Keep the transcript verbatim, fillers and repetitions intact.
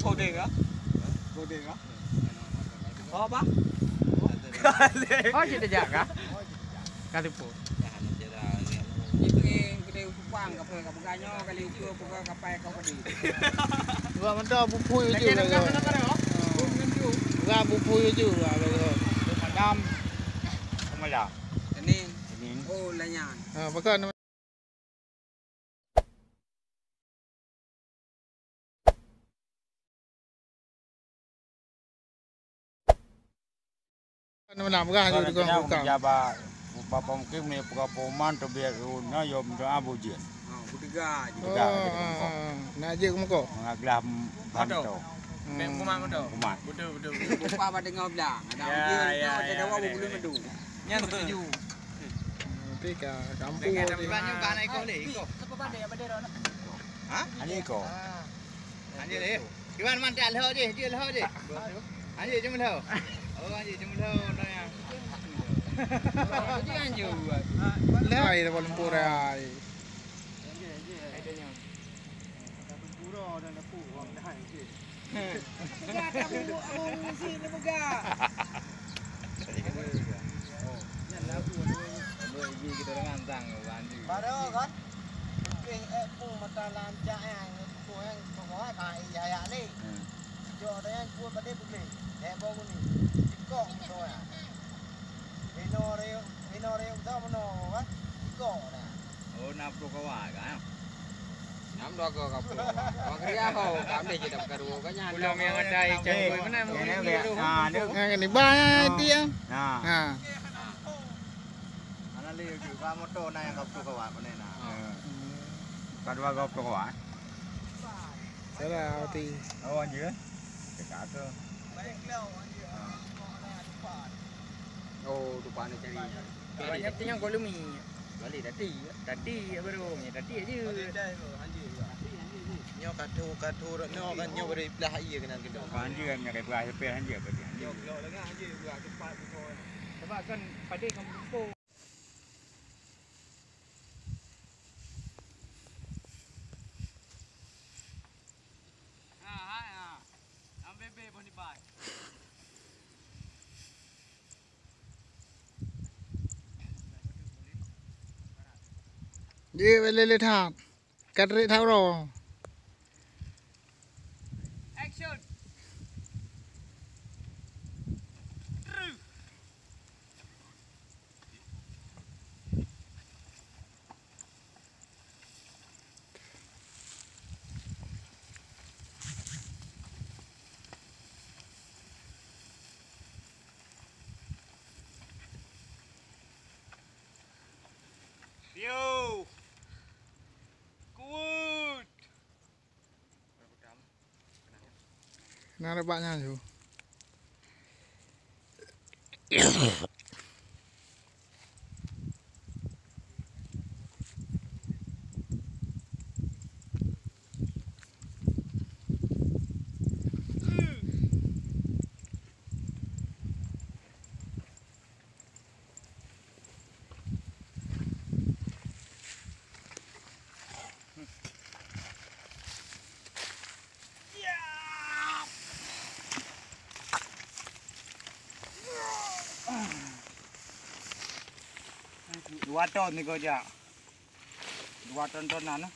Kode kah? Kode kah? Oh, apa? Oh, cit jak kah? Ka teupeu. Itu yang kedai Usupang, ka peugah, ka peugah nyoe, kali ukur, peugah kapai kau kadi. Buat mantap, bupui je. Bukan bupui je, buat apa? Madam. Pemala. Ini. Ini. Oh, lanyan. Ha, bukan. Mana, mana, peugah je dikong bukang. Kerja ba, ba pengkim ni, peugah pengumuman, teubiet runa, yom doa bujien. Ha, beudeugah je. Beudeugah je, ah, ah, ah. Nak jeuet keu muka? Mengaglah bantu. Hmm. Bek kumat betul. Kumat. Betul, betul, betul. Bupa ba deungoe blang. Ada ujian, ada dawa, bubulun madu. Nyan setuju. Nanti ka kampung. Bukan nyoe, bukan anak iko leh, iko. Siapa pada ya, pada dah nak? Ha? Hanya iko. Hanya leh. Iwan mantap lho je, dia lho je. Hanya cuma lho. Oh, hanya cuma lho dah ya. Dia anjur. Lai dah lempur ai. Peugah dah bubuk abang misi ni peugah. Baru kan? Oke, eh, pun mata lancak yang tu yang pokoknya kai ayak ni. Hmm. Jok dah yang kuat pada boleh. Eh, bau ni. Cikok tu ya. Rino reo, rino reo tu mana kan? Cikok dah. Oh, na ploh kawa ka, eh? Nyam dua go ka ploh. Wah, keria ho, kami je dah peukaru ka nyan. Pulang yang ada ikan. Eh, koi mana eh, mungkin eh, biru. Ah, dia. Ha, ni bah ya, dia. Ha. Ha. Mana lé juga motor na yang ka ploh kawa mana na. Ha. Ka dua go ploh kawa. Salah hati. Oh, anjir. Dekat tu. Oh, tu panas cari. Banyak tu yang kolumi. Balik tadi, tadi ya baru, ya tadi aja. Nyoe ka thu, ka thu, nyoe kan nyoe beri belah air kena kena. Kan dia yang kai belah lepas dia berarti. Nyoe kena dengan aja buat cepat tu. Sebab kan pada kampung. Ha, ha, ha. Ambil be pun dibai. Dia boleh lihat. Kadri tahu. Action. Yo. Kuat. Na rebak nyan tu. Dua ton ni kau jak. Dua ton tonan.